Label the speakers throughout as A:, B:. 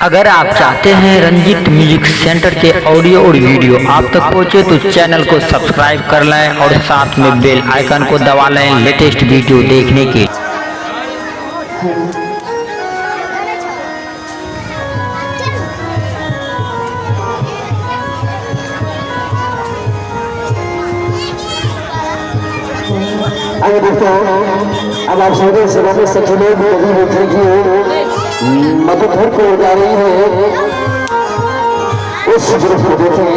A: अगर आप चाहते हैं रंजीत म्यूजिक सेंटर के ऑडियो और वीडियो आप तक पहुंचे तो चैनल को सब्सक्राइब कर लें और साथ में बेल आइकन को दबा लें लेटेस्ट वीडियो देखने के।
B: आइए दोस्तों, अब आप सभी सेवा में सखी लोग कभी मित्र की मधुपुर को जा रही है, उस ग्रुप को देखें।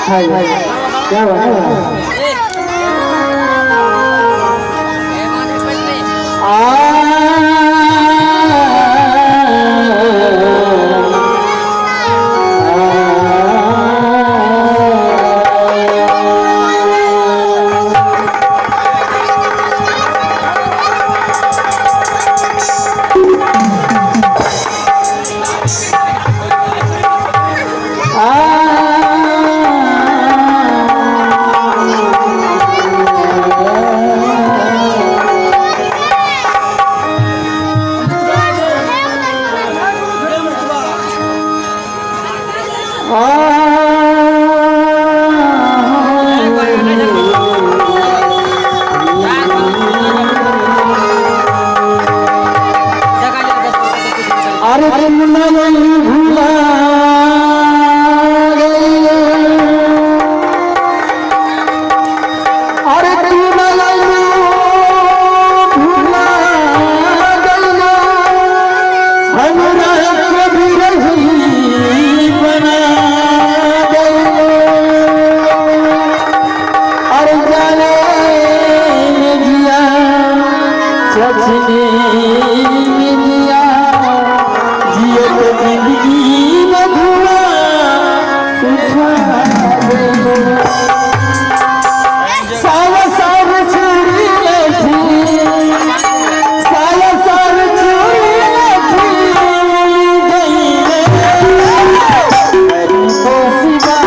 B: हाय, क्या बात है। अरे तुम नहीं भूला गई, अरे तुम नहीं भूला गई, हमरा कभी रही बना गई। अरे जाने में जिया चचने में जिया, जियत जिंदगी में धुआं उठा गई। सारा सार छुरी लठी, सारा सार छुरी लठी गई रे। को सिवा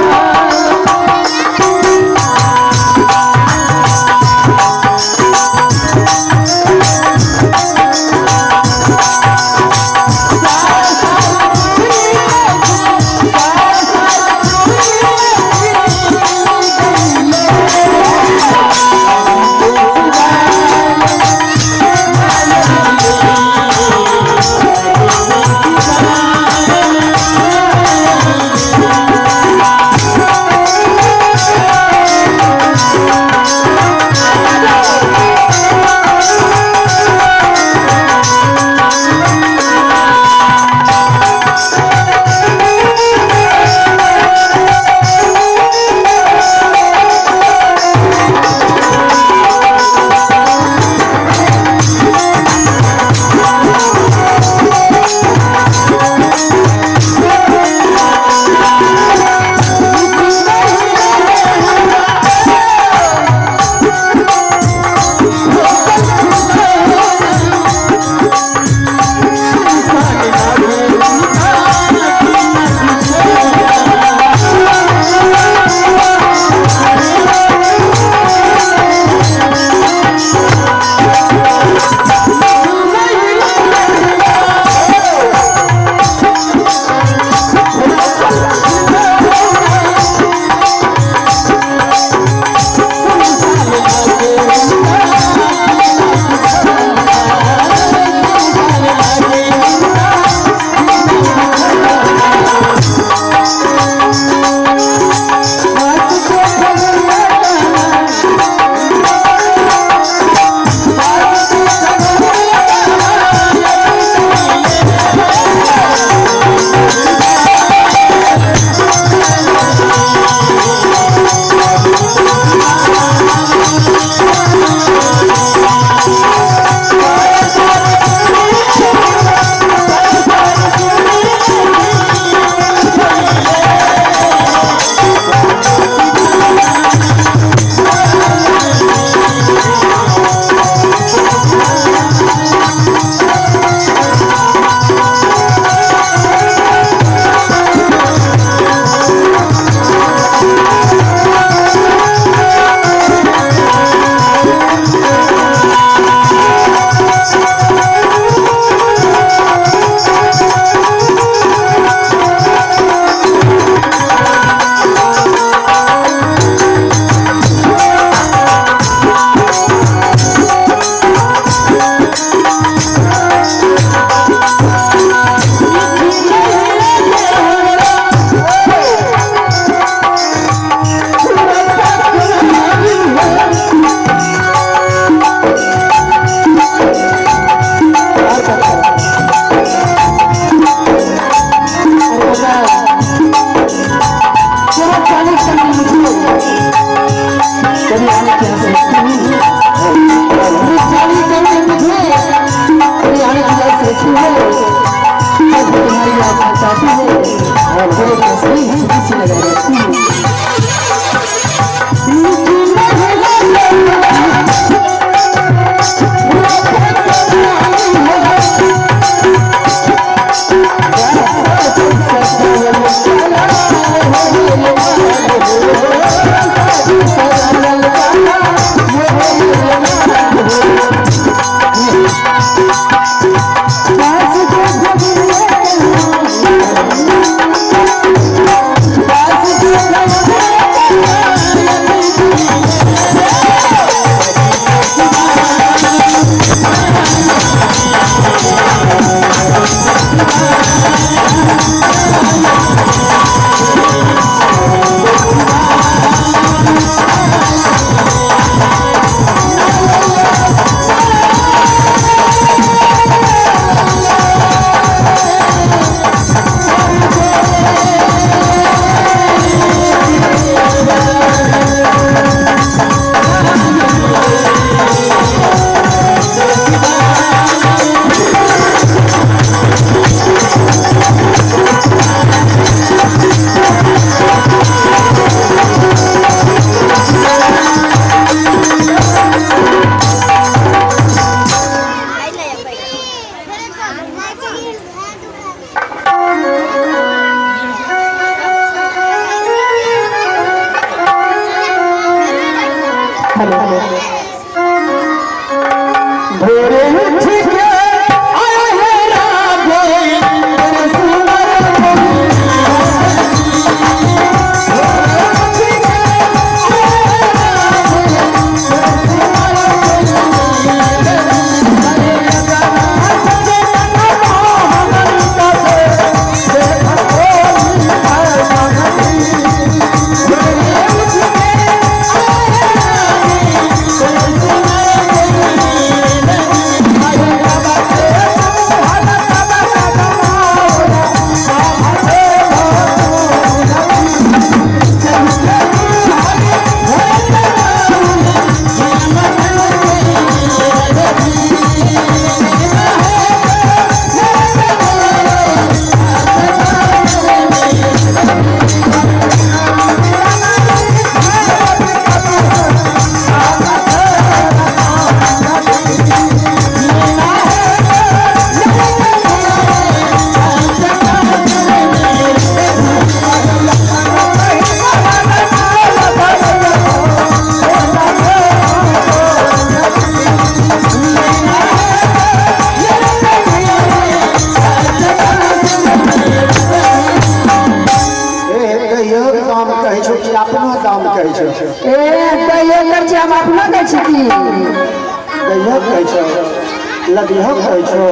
B: लदिहो कहै छो,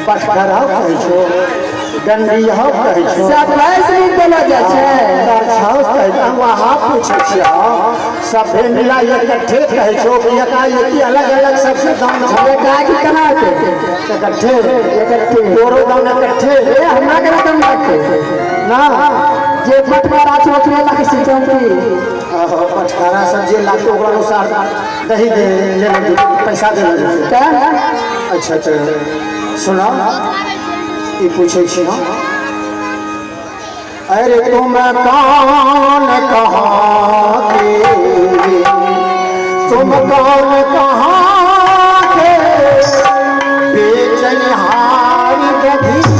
B: बटखरा कहै छो, डंडियो कहै छो।
C: सरप्राइज भी बोला जाइ छै।
B: दरछास कहै छो। हम वहाँ पूछै छियौ, सभे मिला इकट्ठे कहै छो कि एकाएकी अलग अलग सबसे दाम छौ?
C: एकाएकी केना होतै?
B: इकट्ठे।
C: इकट्ठे।
B: तोरो दाम इकट्ठे?
C: ए, हमरा केना दाम लगतै?
B: ना।
C: जे बटखरा छै ओकरे लगे छै चौकी।
B: बटखरा सब जे लागतै ओकरा अनुसार दही दे ले ले, पैसा दे ले।
C: तऽ
B: अच्छा अच्छा, सुना, ई पूछै छी हम, अरे तुम कौन कहाँ के, तुम कौन कहाँ के बेचनिहार दधिए?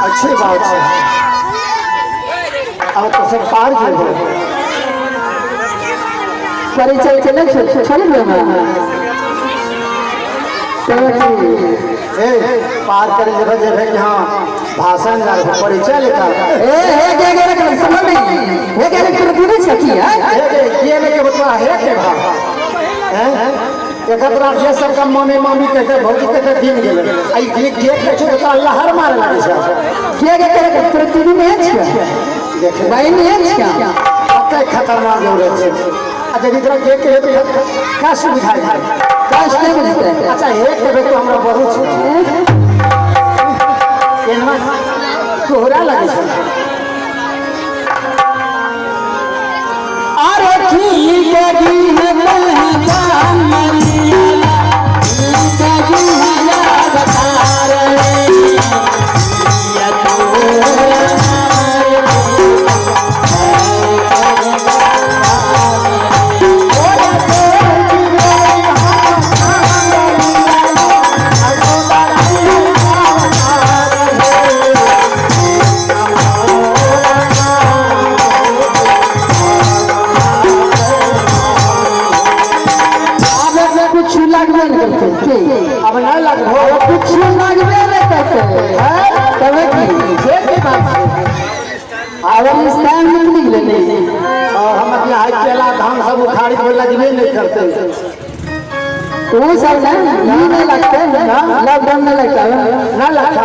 B: अच्छी बात है। अब तो सब पार जेबो।
C: परिचय के नहि छोड़ि देबै तऽ की?
B: ए, पार करे जेबे जेबे कि हाँ भाषण जा परिचय लेखा।
C: ए हे गे गे रे, समझ नहीं हे गे रे, तोरा बुझै छै की हैं?
B: हे गे के ने के बतवा हे के भा हैं एकत्र जे सब का मामी मामी कहते, भौजी कहते दिन गेले। आई गे गे कहै छै तऽ अल्लाह हर मारे लागै छै।
C: के गे करे, तोरा दीदी नहि छै?
B: देखे।
C: बहिन नहि छै?
B: कते खतरनाक जरूरत छै। अच्छा, यदि तोरा गे के तो का सुविधा है?
C: कष्ट नहि बुझतै।
B: अच्छा, हे के तो हमरा बहुत छै, केना तोहरा लागै छै।
C: अरे ठीक दी है पहचान मलिया, ठीक दी है बता रे या तो। आब कुछ लगबे नहीं करते की?
B: अब नहीं लगभो।
C: कुछ लगबे नहीं करते तबे की?
B: जे के बात छै।
C: आब रिश्ता निकलि गेलै नहीं।
B: और हम अपने हाथ केला धान सब उखाड़ी के लगबे नहीं करते।
C: वो सब ना ई नहीं लगते, लॉकडाउन नहीं लगता।
B: ना लगता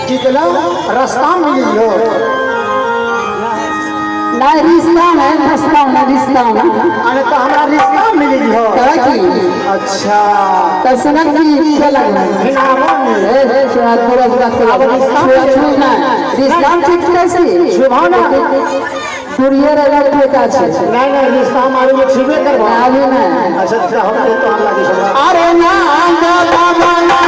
B: की कहलो, रास्ता मिल लो।
C: ना, रिश्ता है रिश्ता ना, रिश्ता ना।
B: अरे तो हमरा रिश्ता मिल लो।
C: तबे की?
B: अच्छा।
C: तब सुनत की के लगना?
B: हिनामो मिल।
C: ए ए, सुना, पूरा बात करो।
B: अब रिश्ता
C: छू ना, रिश्ता ठीक कैसे?
B: छुभाओ ना।
C: दूरिये रहला तो का छै।
B: नहीं नहीं, रिश्ता हमारे में छुबे करबो।
C: अभी ना।
B: अच्छा अच्छा, हम तो हम लागे छै।
C: अरे ना ना बाबा ना।